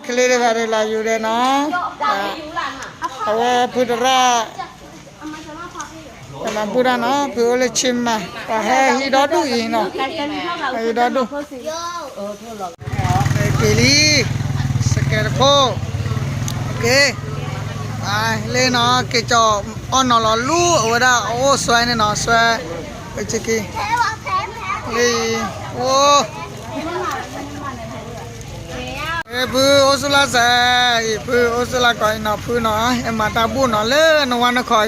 ကလ့တဂၤဒီးလၢယူၤဒဲးနီၤ, အဝဲဖုတရၣ်, မၤဘူၣ်တၢ်နီၤ, ဖုအိၣ်လၢဆံမၤ, ပှၤဟဲဟံးဒီဒူၣ်အံၤနီၤ, ဟံးဒီဒူၣ်, က့ၤလံ, စကဲတခိၣ်, က့ၤ, လၢနီၤ, က့ၤကၠီၤအီၣ်နီၤလီၤလူ အဝဲဒၣ်အအိၣ်စွဲန့ၣ်နီၤ, စွဲ, ပက့ၤ, လၢအံၤ, အိၣ် ဖုအိၣ်ဆူၣ်လၢစဲအံၤ, ဖုအိၣ်ဆူၣ်လၢကီးအံၤနီၤ, ဖုနီၤ, ဟဲမၤတၢ်ဘူၣ်နီၤ, လၢနဝါနခီအံၤ,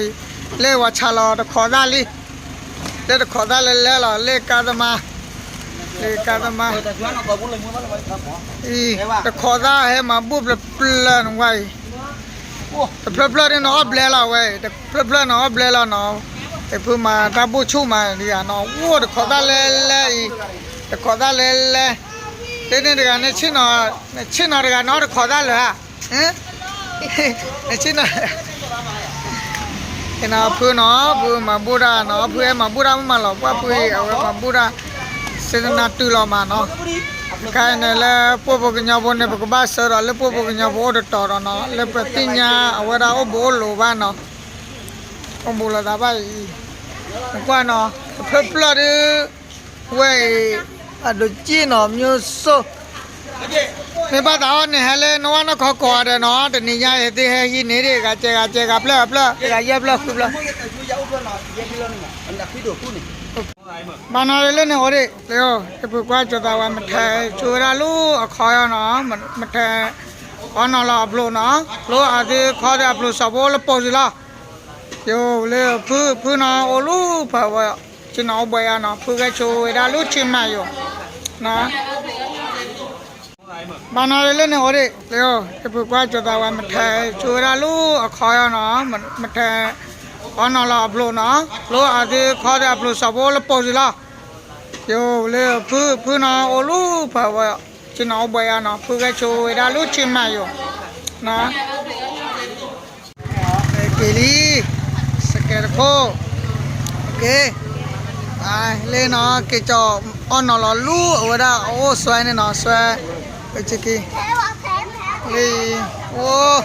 လၢဝၤဆါလီၤတခိးသၣ်လံ, လၢတခိးသၣ်လဲလဲလီၤ, လၢကါသမါ, လၢကါသမါ, အံၤ, တခိးသၣ်ဟဲမၤဘူၣ်ဖျၢၣ်ဖျၢၣ်နဝါအံၤ, တဖျၢၣ်ဖျၢၣ်န့ၣ်နအီၣ်ဘျဲလီၤဝဲ, တဖျၢၣ်ဖျၢၣ်နအီၣ်ဘျဲလီၤနီၤ, ဖုမၤတၢ်ဘူၣ်ဆူၣ်မးဒံးဧါနီၤ, အိၣ်တခိးသၣ်လဲလဲအံၤ, တခိးသၣ်လဲလဲ, တန့ၢ်တဂၤန့ၣ်, ဆ့ၣ်နီၤတဂၤနီၤတခိးသၣ်လၢာ်ဧါ, ဆ့ၣ်နီၤ, ဖုနီၤ, ဖုမၤဘူၣ်တၢ်နီၤ, ဖုဟဲမၤဘူၣ်တၢ်မးမးလီၤ, ပှၢ်ဖုအံၤ အဝဲမၤဘူၣ်တၢ်, စ့တနၢ်တုၤလီၤမးနီၤ, ခဲအံၤန့ၣ်လၢပှိၢ်ဖိကညီဖိန့ၣ် ပကဘၣ်ဆၢဒီးလၢပှိၢ်ဖိကညီဖိအိၣ်တတီၤဒီးနီၤ, လၢပသ့ၣ်ညါအဝဲဒၣ်အိၣ်ဘူးအိၣ်လိၤဘၣ်နီၤ, အိၣ်ဘူးလိာ်သးဘၣ်အံၤ, နကွၢ်နီၤ, တဖျၢၣ်ဖျၢၣ်ဒီး ဝဲအံၤ, အဒိးကံၣ်နီၤ မျိုးစိ, မ့ၢ်ဘၣ်သးအီၣ်န့ၣ် ဟဲလၢနဝါနခီကိးဂၤဒဲးနီၤ, တနံၤညါအံၤသ့ၣ်ဟဲဟံးန့ၢ်ဒံး ဂၤကဲဂၤကဲဂၤဖျၢၣ်ဂၤဖျၢၣ် တဂၤယဲၢ်ဖျၢၣ်ဃုဖျၢၣ်, ဘၣ်နီၤလၢန့ၣ်အိၣ်ဒံး, လၢတပူၤကွၢ်ကၠီၤသးဝဲ မထဲဆိဝဲဒၣ်လူၤအခီနီၤ, မထဲ, အီၣ်နီၤလီၤအဖျိနီၤ, ဖျိအီၤသ့ခီသ့ၣ်အဖျိစီၤဖိလၢပိာ်စံလီၤ, ယိၤလၢဖု ဖုနီၤအိၣ်လူၤဖးဝဲ, ဆ့ၣ်နီၤအိၣ်ဘှံးယါနီၤ, ဖုဂဲၤဆိဝဲဒၣ်လူၤဆံမၤယိၤ, နီၤ ဘၣ်နီၤလၢန့ၣ်အိၣ်ဒံး, လၢတပူၤကွၢ်ကၠီၤသးဝဲ မထဲဆိဝဲဒၣ်လူၤအခီနီၤ, မထဲ, အီၣ်နီၤလီၤအဖျိနီၤ, ဖျိအီၤသ့ခီသ့ၣ်အဖျိစီၤဖိလၢပိာ်စံလီၤ, ယိၤလၢဖု ဖုနီၤအိၣ်လူၤဖးဝဲ, ဆ့ၣ်နီၤအိၣ်ဘှံးယါနီၤ, ဖုဂဲၤဆိဝဲဒၣ်လူၤဆံမၤယိၤ, နီၤ က့ၤလံ, စကဲတခိၣ်, က့ၤ, လၢနီၤ က့ၤကၠီၤအီၣ်နီၤလီၤလူၤ အဝဲဒၣ်အအိၣ်စွဲန့ၣ်နီၤ, စွဲ, ပက့ၤ, လၢအံၤ, အိၣ်